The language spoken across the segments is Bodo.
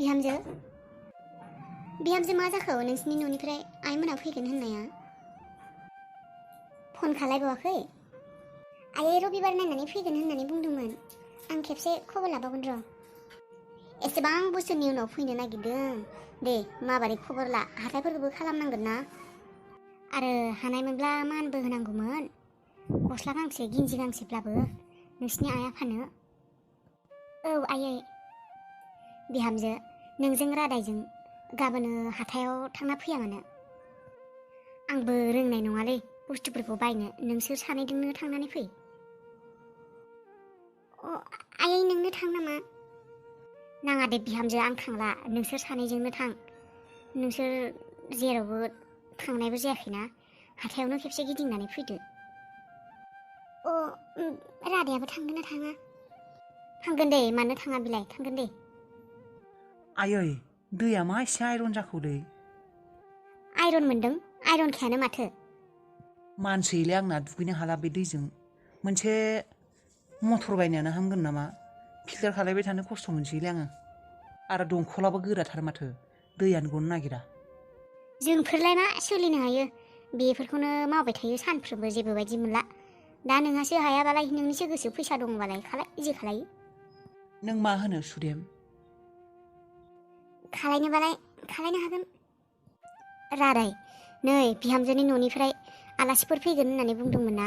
बिहामजो मा जाखो नोंसिनि न'निफ्राय आइमोना फैगोन होननाया फन खालायबावाखै आइयै रबिबार नायनानै फैगोन होननानै बुंदोंमोन आं खेबसे खबर लाबावगोन र' एसेबां बोसोरनि उनाव फैनो नागिरदों दे माबारै खबर ला हाथायफोरखौबो खालामनांगोन ना आरो हानायमोनब्ला मानबो होनांगौमोन गस्ला गांसे गिन्जि गांसेब्लाबो नोंसिनि आइ आफानो औ आइयै बिहामजो नोंजों रादायजों गाबोनो हाथायाव थांना फैया मानो आंबो रोंनाय नङालै बुस्थुफोरखौ बायनो नोंसोर सानैजोंनो थांनानै फै आइयै नोंनो थां नामा नाङा दे बिहामजो आं थांला नोंसोर सानैजोंनो थां नोंसोर जेरावबो थांनायबो जायाखैना हाथायावनो खेबसे गिदिंनानै फैदो रादायाबो थांगोन ना थाङा थांगोन दे मानो थाङा बिलाय थांगोन दे आयै दैया मा एसे आइरन जाखो दै आइरन मोनदों आइरनखायानो माथो मानसिलै आंना दुगैनो हाला बे दैजों मोनसे मटर बायनायानो हामगोन नामा फिल्टार खालायबाय थानो खस्थ' मोनसैलै आङो आरो दंखलाबो गोराथार माथो दैयानो गनो नागिरा जोंफोरलाय मा सोलिनो हायो बेफोरखौनो मावबाय थायो सानफ्रोमबो जेबो बायदि मोनला दा नोंहासो हायाबालाय नोंनिसो गोसो फैसा दंबालाय खालाय जे खालायो नों मा होनो सुदेम खालायनोबालाय खालायनो हागोन रादाय नै बिहामजोनि न'निफ्राय आलासिफोर फैगोन होननानै बुंदोंमोन ना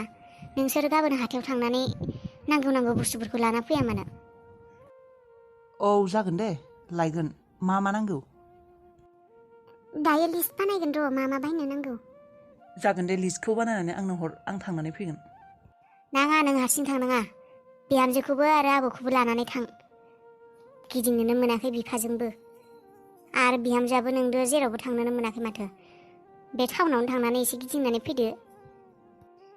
नोंसोर गाबोन हाथायाव थांनानै नांगौ बुस्थुफोरखौ लाना फैया मानो औ जागोन दे लायगोन मा नांगौ दायो लिस्ट बानायगोन र' मा बायनो नांगौ जागोन दे लिस्टखौ बानायनानै आंनो हर आं थांनानै फैगोन नाङा नों हारसिं थांनाङा बिहामजोखौबो आरो आबौखौबो लानानै थां गिदिंनोनो मोनाखै बिफाजोंबो आरो बिहामजोआबो नोंदो जेरावबो थांनोनो मोनाखै माथो बे टाउनावनो थांनानै एसे गिदिंनानै फैदो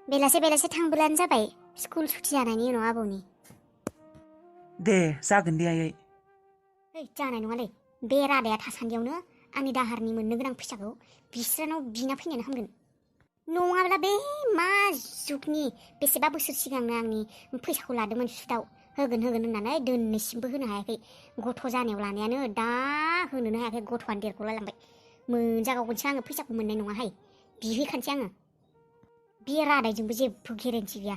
बेलासे थांबोलानो जाबाय स्कुल सुथि जानायनि उनाव आबौनि दे जागोन दे आयै जानाय नङालै बे रादाया थासान्दियावनो आंनि दाहारनि मोननो गोनां फैसाखौ बिस्रानाव बिना फैनायानो हामगोन नङाब्ला बे मा जुगनि बेसेबा बोसोर सिगांनो आंनि फैसाखौ लादोंमोन सुदाव होगोन होननानै दिनैसिमबो होनो हायाखै गथ' जानायाव लानायानो दा होनोनो हायाखै गथ'आनो देरग'लायलांबाय मोनजागावगोनसो आङो फैसाखौ मोननाय नङाहाय बिहैखानोसै आङो बे रादायजोंबो जेबो गेरेन्टि गैया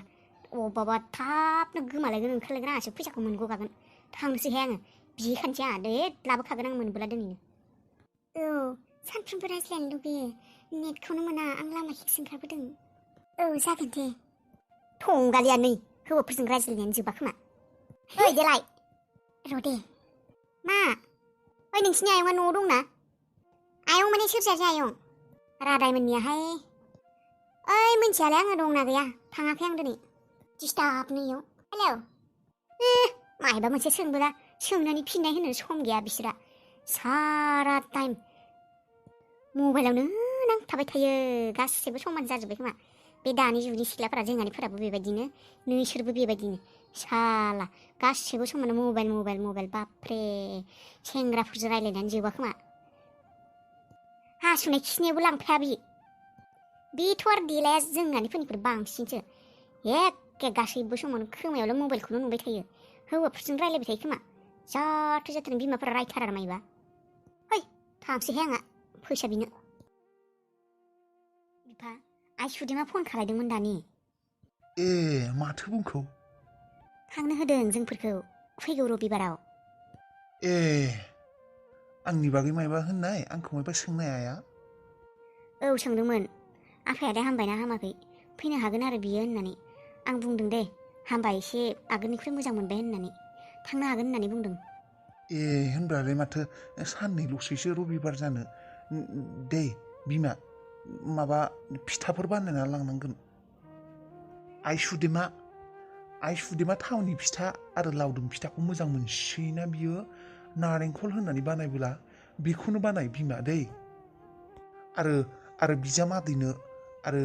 अबावबा थाबनो गोमालायगोन ओंखारलायगोन आंहासो फैसाखौ मोनग'गागोन थांनोसैहाय आङो बिहैखानोसै आंहा दे लाबोखागोन आं मोनबोला दिनैनो औ सानफ्रोमबो रायज्लायनो लुगैयो नेटखौनो मोना आं लामाखिसो ओंखारबोदों औ जागोन दे थंगालिया नै हौवाफोरजों रायज्लायनायानो जोबा खोमा ओइ देलाय र' दे मा ओइ नोंसिनि आयंआ न'आव दंना आयं माने सोर सासे आयं रादायमोननियाहाय ओइ मिन्थियालाय आङो दंना गैया थाङाखै आं दिनै दिस्टार्बनो इयाव हेलौ मायबा मोनसे सोंबोला सोंनानै फिननाय होनो सम गैया बिसोरा सारा टाइम मबाइलावनो नांथाबाय थायो गासैबो समान जाजोब्बाय खोमा बे दानि जुगनि सिख्लाफोरा जोंहानिफोराबो बेबायदिनो नोंसोरबो बेबायदिनो साला गासैबो समानो मबाइल बापरे सेंग्राफोरजों रायज्लायनानै जोबा खोमा हासुनाय खिनायावबो लांफाया बेथ' आरो देलाया जोंहानिफोरनिफ्राय बांसिनसो एखे गासैबो समावनो खोमायावल' मबाइलखौनो नुबाय थायो हौवाफोरजों रायज्लायबाय थायो खोमा जाथों बिमाफोरा रायथारा मायबा है थांसैहाय आंहा फैसा बिनो बिफा आइ सुदेमा फन खालायदोंमोन दानि ए माथो बुंखौ थांनो होदों जोंफोरखौ फैगौ रबिबाराव ए आंनि बागै मायबा होननाय आंखौ मायबा सोंनाय आया औ सोंदोंमोन आफाया दा हामबायना हामाखै फैनो हागोन आरो बियो होननानै आं बुंदों दे हामबाय एसे आगोलनिख्रुइ मोजां मोनबाय होननानै थांनो हागोन होननानै बुंदों ए होनब्लालाय माथो साननैल'सैसो रबिबार जानो दे बिमा माबा फिथाफोर बानायना लांनांगोन आइ सुदेमा थावनि फिथा आरो लावदुम फिथाखौ मोजां मोनसोयोना बियो नारेंखल होननानै बानायबोला बेखौनो बानाय बिमा दै आरो बिजामादैनो आरो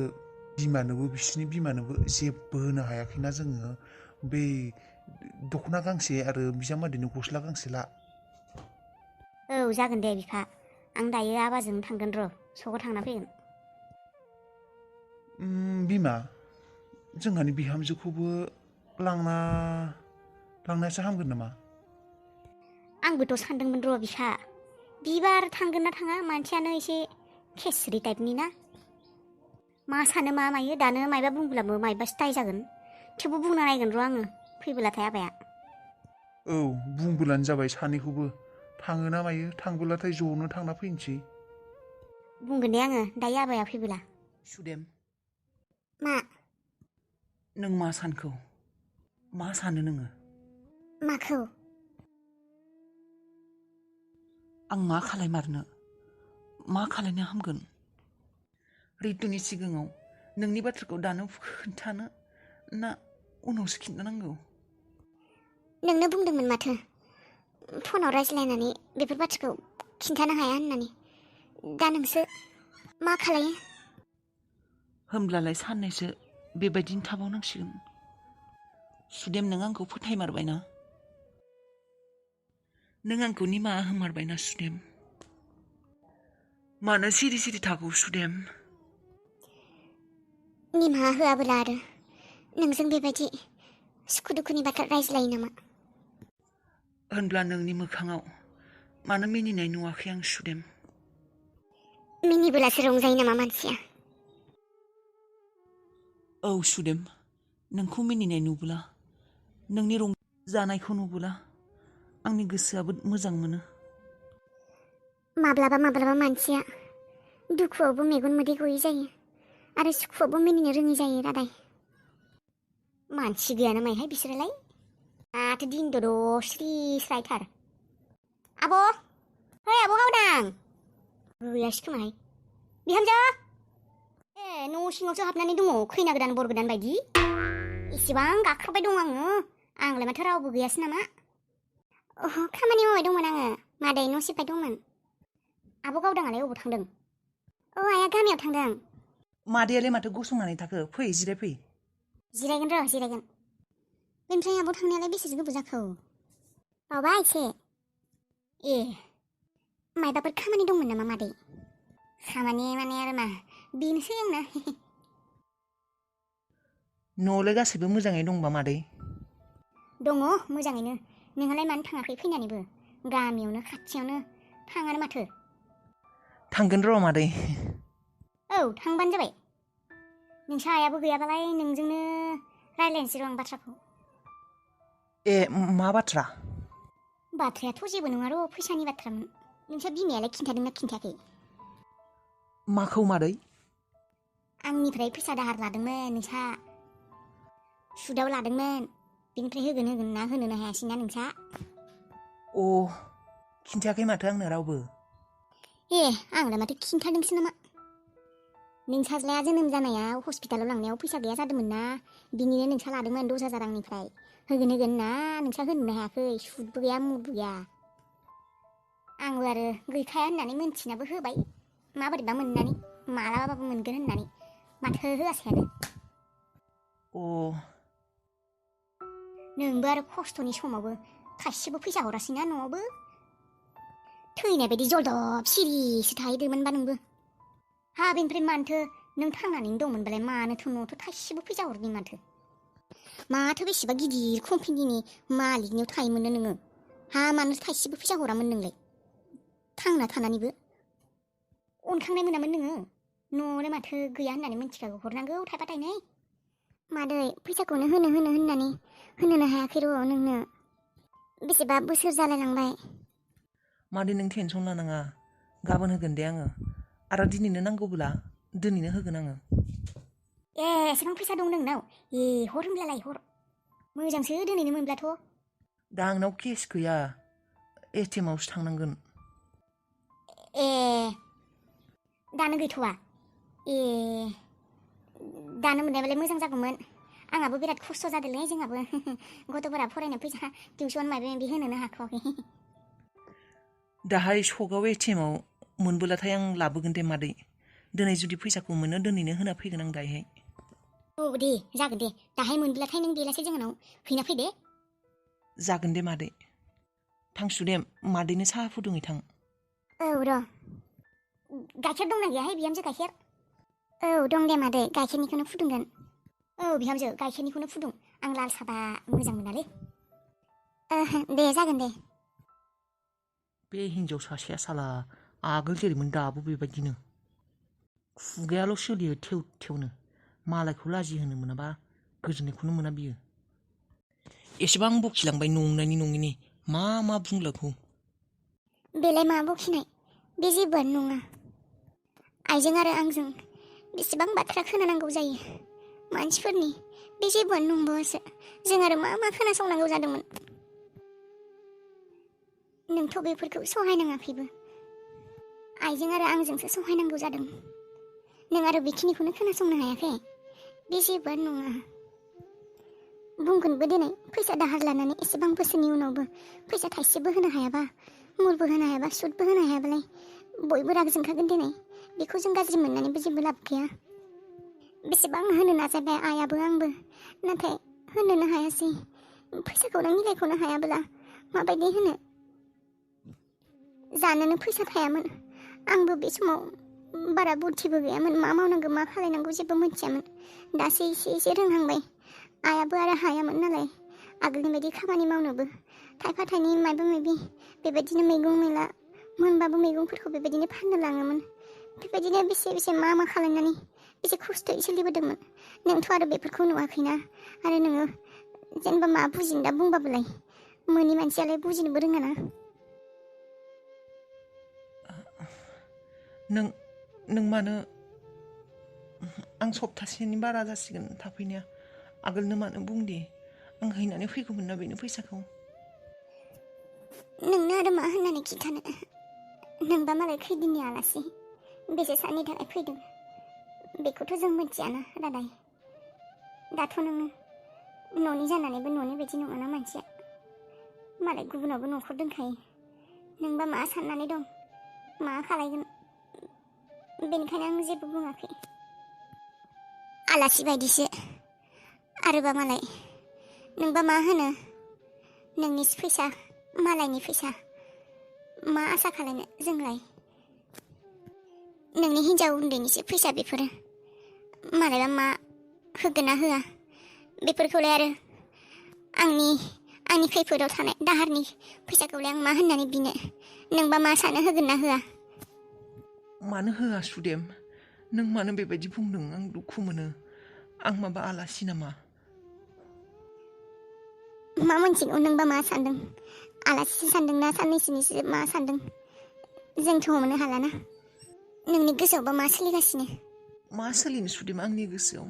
बिसिनि बिमानोबो जेबो होनो हायाखैना जोङो बै दख'ना गांसे आरो बिजामादैनो गस्ला गांसे ला औ जागोन दे बिफा आं दायो आबाजों थांगोन र' सखआव थांना फैगोन बिमा जोंहानि बिहामजोखौबो लांनायासो हामगोन नामा आंबोथ' सानदोंमोन र' बिफा बिबार थांगोन ना थाङा मानसियानो एसे खेस्रि टाइपनि ना मा सानो मा मायो दानो मायबा बुंब्लाबो मायबासो दाय जागोन थेवबो बुंना नायगोन र' आङो फैबोलाथाय आबाया औ बुंबोलानो जाबाय सानैखौबो थाङो ना मायो थांबोलाथाय ज'नो थांना फैनोसै बुंगोन दे आङो दायो आबाया फैबोला सुदेम मा नों मा सानखौ मा सानो नोङो माखौ आं मा खालायमारनो मा खालायनो हामगोन रितुनि सिगाङाव नोंनि बाथ्राखौ दानो खोन्थानो ना उनावसो खिन्थानांगौ नोंनो बुंदोंमोन माथो फनाव रायज्लायनानै बेफोर बाथ्राखौ खिन्थानो हाया होननानै दा नोंसो मा खालायो होमब्लालाय साननैसो बेबायदिनो थाबावनांसिगोन सुदेम नों आंखौ फोथायमारबायना नों आंखौ निमाहा होमारबायना सुदेम मानो सिरि सिरि थागौ सुदेम निमाहा होआबोला आरो नोंजों बेबायदि सुखु दुखुनि बाथ्रा रायज्लायो नामा होनब्ला नोंनि मोखाङाव मानो मिनिनाय नुवाखै आं सुदेम मिनिबोलासो रंजायो नामा मानसिया औ सुदेम नोंखौ मिनिनाय नुबोला नोंनि रंजानायखौ नुबोला आंनि गोसोआबो मोजां मोनो माब्लाबा माब्लाबा मानसिया दुखुआवबो मेगन मोदै गयै जायो आरो सुखुआवबो मिनिनो रोङि जायो रादाय मानसि गैयाना मायहाय बिसोरोलाय माथो दिन दद' स्रि स्रायथार आब' है आब' गावदां गैयासै खोमाहाय बिहामजो ए न' सिङावसो हाबनानै दङ खैना गोदान बर गोदान बायदि इसेबां गाख्रबबाय दं आङो आंलाय माथो रावबो गैयासै नामा खामानि मावबाय दंमोन आङो मादै न' सिबबाय दंमोन आब' गावदाङालाय अबाव थांदों आइया गामियाव थांदों मादैयालाय माथो गसंनानै थाखो फै जिरायफै जिरायगोन र' जिरायगोन बेनिफ्राय आब' थांनायालाय बेसेसो गोबाव जाखो बावबाय एसे ए मायबाफोर खामानि दंमोन नामा मादै खामानि माने आरो मा बेनोसै आंना न'आवलाय गासैबो मोजाङै दंबा मादै दङ मोजाङैनो नोंहालाय मानो थाङाखै फैनानैबो गामियावनो खाथियावनो थाङानो माथो थांगोन र' मादै औ थांबानो जाबाय नोंसा आइयाबो गैयाबालाय नोंजोंनो रायज्लायनोसै र' आं बाथ्राखौ ए मा बाथ्रा बाथ्रायाथ' जेबो नङा र' फैसानि बाथ्रामोन नोंसा बिमायालाय खिन्थादोंना खिन्थायाखै माखौ मादै आंनिफ्राय फैसा दाहार लादोंमोन नोंसा सुदाव लादोंमोन बेनिफ्राय होगोन ना होनोनो हायासैना नोंसा अ खिन्थायाखै माथो आंनो रावबो ए आंलाय माथो खिन्थादोंसो नामा नोंसाज्लाया जोनोम जानायाव हस्पिटालाव लांनायाव फैसा गैया जादोंमोन ना बिनिनो नोंसा लादोंमोन 10,000 रांनिफ्राय होगोन ना नोंसा होनोनो हायाखै सुदबो गैया मुदबो गैया आंबो आरो गैखाया होननानै मोनथिनाबो होबाय माबोरैबा मोननानै मालाबाबो मोनगोन होननानै माथो होआसैयानो अ नोंबो आरो खस्थ'नि समावबो थाइसेबो फैसा हरासैना न'आवबो थैनाय बायदि जलदब सिरिसो थाहैदोंमोनबा नोंबो हा बेनिफ्राय मानोथो नों थांनानैनो दंमोनबालाय मानोथो न'आवथ' थाइसेबो फैसा हरनि माथो बेसेबा गिदिर कम्पानिनि मालिकनियाव थायोमोननो नोङो हा मानो थाइसेबो फैसा हरामोन नोंलाय थांना थानानैबो अनखांनाय मोनामोन नोङो न'आवनो माथो गैया होननानै मिन्थिखागौ हरनांगौ थाइबा थाइनै मादै फैसाखौनो होननानै होनोनो हायाखै र' नोंनो बेसेबा बोसोर जालायलांबाय मादै नों टेनसन लानाङा गाबोन होगोन दे आङो आरो दिनैनो नांगौब्ला दिनैनो होगोन आङो ए एसेबां फैसा दं नोंनाव ए हर होनब्लालाय हर मोजांसो दिनैनो मोनब्लाथ' दा आंनाव केस गैया ATM आवसो थांनांगोन ए दानो गैथ'वा ए दानो मोननायबालाय मोजां जागौमोन आंहाबो बिराद खस्थ' जादोंलै जोंहाबो गथ'फोरा फरायनो फैसा टिउसन माबा माबि होनोनो हाथ'वाखै दाहाय सगाव ATM आव मोनबोलाथाय आं लाबोगोन दे मादै दिनै जुदि फैसाखौ मोनो दिनैनो होना फैगोन आं दाहाय औ दे जागोन दे दाहाय मोनब्लाथाय नों बेलासे जोंनाव हैना फैदे जागोन दे मादै थां सुदेम मादैनो साहा फुदुङै थां औ र' गाइखेर दंना गैयाहाय बिहामजो गाइखेर औ दं दे मादै गाइखेरनिखौनो फुदुंगोन औ बिहामजो गाइखेरनिखौनो फुदुं आं लाल साबा मोजां मोनालै दे जागोन दे बे हिन्जाव सासेया साला आगोल जेरैमोन दाबो बेबायदिनो खुगायाल' सोलियो थेव थेवनो मालायखौ लाजि होनो मोनाबा गोजोननायखौनो मोना बियो एसेबां बखिलांबाय नंनायनि नङिनि मा बुंलाखौ बेलाय मा बखिनाय बे जेबोआनो नङा आइजों आरो आंजों बेसेबां बाथ्रा खोनानांगौ जायो मानसिफोरनि बे जेबोआनो नंबावासो जों आरो मा खोनासंनांगौ जादोंमोन नोंथ' बेफोरखौ सहायनाङाखैबो आइजों आरो आंजोंसो सहायनांगौ जादों नों आरो बेखिनिखौनो खोनासंनो हायाखै बे जेबोआनो नङा बुंगोनबो दिनै फैसा दाहार लानानै एसेबां बोसोरनि उनावबो फैसा थाइसेबो होनो हायाबा मुलबो होनो हायाबा सुदबो होनो हायाबालाय बयबो राग जोंखागोन दिनै बेखौ जों गाज्रि मोननानैबो जेबो लाब गैया बेसेबां होनो नाजाबाय आइयाबो आंबो नाथाय होनोनो हायासै फैसाखौनो मिलायख'नो हायाब्ला माबायदि होनो जानोनो फैसा थायामोन आंबो बे समाव बारा बुद्धिबो गैयामोन मा मावनांगौ मा खालायनांगौ जेबो मिथियामोन दासो एसे रोंहांबाय आइयाबो आरो हायामोन नालाय आगोलनि बायदि खामानि मावनोबो थाइफा थाइनै माबा माबि बेबायदिनो मैगं मैला मोनबाबो मैगंफोरखौ बेबायदिनो फाननो लाङोमोन बेबायदिनो बेसे मा खालायनानै बेसे खस्थ'यै सोलिबोदोंमोन नोंथ' आरो बेफोरखौ नुवाखैना आरो नोङो जेनेबा मा बुजिनो दा बुंबाबोलाय मोनि मानसियालाय बुजिनोबो रोङाना नों मानो आं सप्तासेनि बारा जासिगोन थाफैनाया आगोलनो मानो बुंदे आं हैनानै फैगौमोन ना बेनो फैसाखौ नोंनो आरो मा होननानै खिन्थानो नोंबा मालाय खैदिननि आलासि बेसे साननि थाखाय फैदों बेखौथ' जों मिथियाना रादाय दाथ' नोङो न'नि जानानैबो न'नि बायदि नङाना मानसिया मालाय गुबुनावबो न'खर दोनखायो नोंबा मा साननानै दं मा खालायगोन बेनिखायनो आं जेबो बुङाखै आलासि बायदिसो आरोबा मालाय नोंबा मा होनो नोंनि फैसा मालायनि फैसा मा आसा खालायनो जोंलाय नोंनि हिन्जाव उन्दैनिसो फैसा बेफोरो मालायबा मा होगोन ना होआ बेफोरखौलाय आरो आंनि खैफोदाव थानाय दाहारनि फैसाखौलाय आं मा होननानै बिनो नोंबा मा सानो होगोन ना होआ मानो होआ सुदेम नों मानो बेबायदि बुंदों आं दुखु मोनो आं माबा आलासि नामा मा मोनथिगौ नोंबा मा सानदों आलासिसो सानदोंना साननैसोनिसो मा सानदों जोंथ' हमनो हालाना नोंनि गोसोआवबा मा सोलिगासिनो मा सोलिनो सुदेम आंनि गोसोआव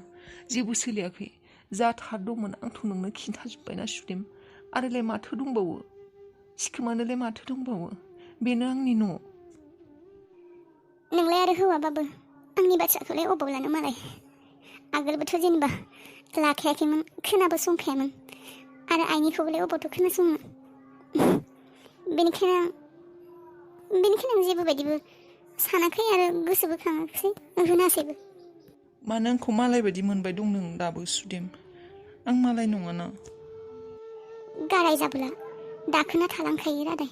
जेबो सोलियाखै जा थार दंमोन आंथ' नोंनो खिन्थाजोब्बायना सुदेम आरोलाय माथो दंबावो सिखोमानोलाय माथो दंबावो बेनो आंनि न' नोंलाय आरो हौवाबाबो आंनि बाथ्राखौलाय अबाव लानो मालाय आगोलबोथ' जेनेबा लाखायाखैमोन खोनाबो संखायामोन आरो आइनिखौबोलाय अबावथ' खोनासंनो बेनिखायनो आं जेबो बायदिबो सानाखै आरो गोसोबो खाङाखै होनासैबो मानो आंखौ मालाय बायदि मोनबाय दं नों दाबो सुदेम आं मालाय नङाना गाराय जाब्ला दाखोना थालांखायो रादाय